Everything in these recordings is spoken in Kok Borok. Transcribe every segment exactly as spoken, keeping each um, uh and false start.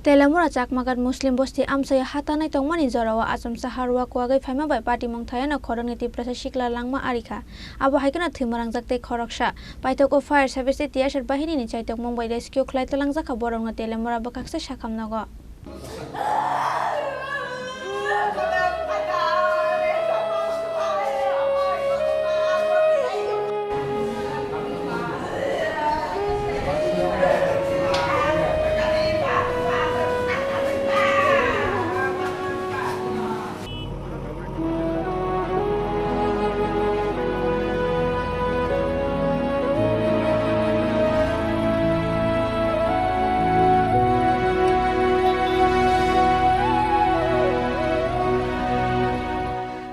Telemura Chakmagat Muslim bosti amchaio hatanai tongmani jorao achomsa harua kwagwi phaima bai patimung thaiano khoroknwi Tiprasa sikla langma arikha. Abo hai kheno thwima rangjak tei khoroksa. Paithak o fire service tei T S R bahini ni chaitokmung bai rescue khlai twlangjakha borokno Telemura bwkhaksa sakham nogo.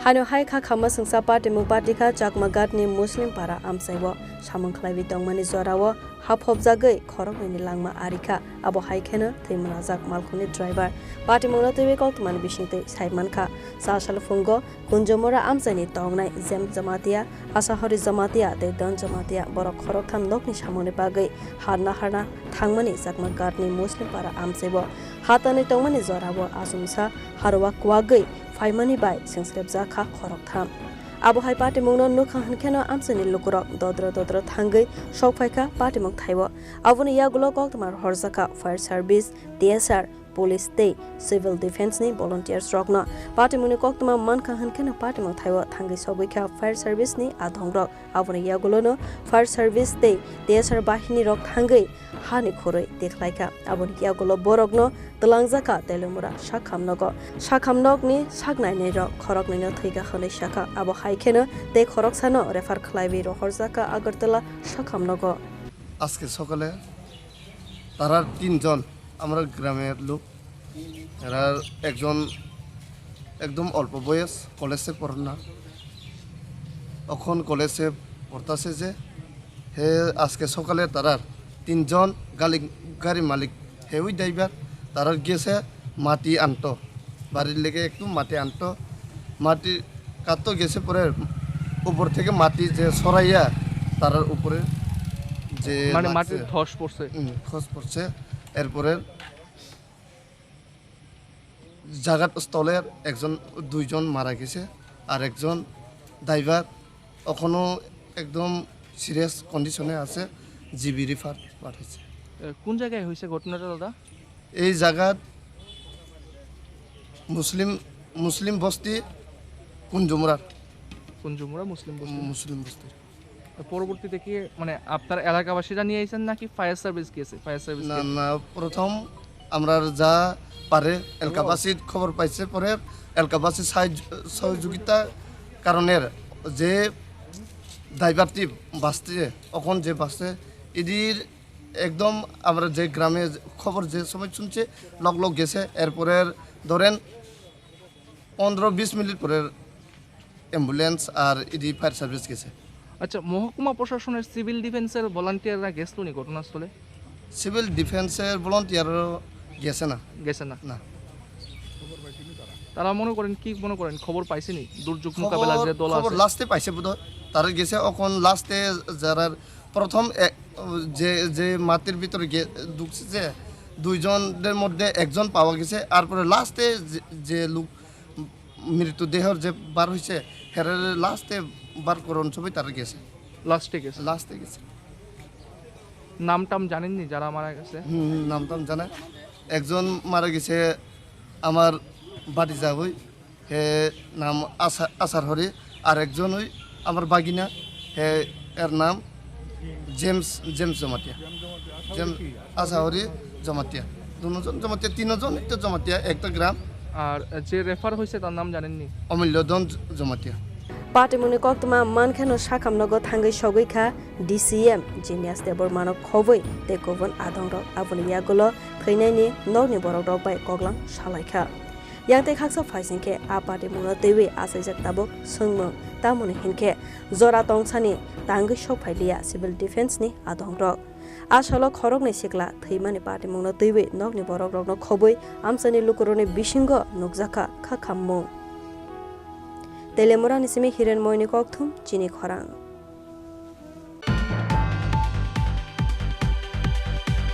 Hano hai kha khama sengsa patimung patikha Chakmagat ni Muslim para amchaio samung khlaiwi tongmani jorao ha phobjagwi khoroknwi ni langma arikha. Abo hai kheno thwima rajak malkhungni driver. Patimungno twiwi koktwmani bisingtwi sai mankha. Sal sal phungo Kunjumura amchaini tongnai James Jamatia, Asahori Jamatia tei Don Jamatia borok khoroktham nokni samungni bagwi harna harna thangmani Chakmagat ni Muslim para amchaio hatanwi tongmani jorao achomsa harua kwagwi phaimani bai sengsrepjakha khoroktham. Abo hai patimungno nukha hwnkheno amchaini lukurok dodro dodro thangwi sokphaikha patimung thaio. Aboni yagulo koktwma rohorjakha fire service, T S R, police tei civil defence ni volunteers rokno. Patimungni koktwma mankha hwnkheno patimung thaio thangwi sogwikha fire service ni adongrok. Aboni yagulono fire service tei T S R bahini rok thangwi hani khurui tikhlaikha. Aboni yagulo borokno twlangjakha Telemura sakham nogo. Sakham nokni saknainai rok khoroknwino thwikha hwnwi sakha. Abo hai kheno tei khoroksano refer khlaiwi rohorjakha Agartala sakham nogo. আজকে সকালে তারা তিনজন, আমার গ্রামের লোক, এরা একজন একদম অল্প বয়স, কলেজে পড়ে না, এখন কলেজে পড়তাছে যে, হে আজকে সকালে তারার তিনজন গালি-, গাড়ি মালিক, হে ওই ড্রাইভার, তারার গেছে মাটি আনতো, বাড়ির লেগে একটু মাটি আনতো, মাটি কাটতো গেছে পরে উপর থেকে মাটি যে সরাইয়া তারার উপরে যে মানে লাগছে। মাটির ধস পড়ছে। হুম, খস পড়ছে। এরপরে জাগাত স্থলের একজন, দুইজন মারা গেছে, আর একজন ড্রাইভার এখনো একদম সিরিয়াস কন্ডিশনে আছে, জিবি রিফার পাঠাইছে। এ, কোন জায়গায় হয়েছে ঘটনাটা, দাদা? এই জাগাত মুসলিম, মুসলিম বস্তি কুঞ্জুমুরার। কুঞ্জুমুরা মুসলিম বস্তি। মুসলিম বস্তির। তো পরবর্তীতে কি, মানে, আপনার এলাকাবাসীরা নিয়ে আইছেন নাকি ফায়ার সার্ভিস গেছে? ফায়ার সার্ভিস না, গেছে। না, প্রথম আমরা যা পারে এলাকাবাসীর খবর পাইছে, পরে এলাকাবাসীর সাহায্য, সহযোগিতা কারণে যে ড্রাইভারটি বাঁচতে, এখন যে বাঁচতে, এদের একদম আমরা যে গ্রামে খবর যে সময় শুনছে, লগ লগ গেছে। এরপরে ধরেন পনেরো বিশ মিনিট পরে ambulance R E D fire service গেছে। আচ্ছা, মহকুমা প্রশাসনের সিভিল ডিফেন্সের ভলান্টিয়াররা গেছিল নি ঘটনাস্থলে? সিভিল ডিফেন্সের ভলান্টিয়ারও গেছে না। গেছে না? না। তারা মনে করেন, কি মনে করেন, খবর পাইছেনি দুর্যোগ মোকাবেলা যে দল আছে? খবর লাস্টে পাইছে বোধহয়, তারা গেছে। এখন লাস্টে যারা প্রথম এ-, যে, যে মাটির ভিতরে গে-, ঢুকছে, যে দুইজনের মধ্যে একজন পাওয়া গেছে, আর পরে লাস্টে যে, যে লোক মৃতদেহর যে বার হইছে, হেরে লাস্টে বার করন সবাই তারা গেছে। লাস্টে গেছে। লাস্টে গেছে। নাম টাম জানেননি যারা মারা গেছে? হুম, হুম, নাম টাম জানা। একজন মারা গেছে আমার ভাতিজা হই, হে নাম আশা-, আশার হরি, আর একজন ওই আমার বাগিনা, হে এর নাম জেমস, জেমস জমাতিয়া। জেমস আশাহরি জমাতিয়া। দুজন জমাতিয়া, তিনজন তো জমাতিয়া, একটা গ্রাম। আর যে রেফার হয়েছে তার নাম জানেননি? অমূল্য ধন Jamatia. Patimungni koktwma mankheno sakhamnogo thangwi sogwi kha D C M Jinias Debbarmano khobwi tei kubun adongrok. Aboni yagulo thwinaini nokni borokrok bai koklang salaikha. Yang tei khaksa phaising khe a patimungno twiwi achaijak tabuk swngmung, tamoni hinkhe jora tongsani tangwi sokphailiya civil defence ni adongrok. A salo khoroknwi sikla thwimani patimungno twiwi nokni borokrokno khobwi amchaini lukurokni bisingo nukjakha kha khammung. Telemurani simi Hirenmoyni kokthum chini khorang.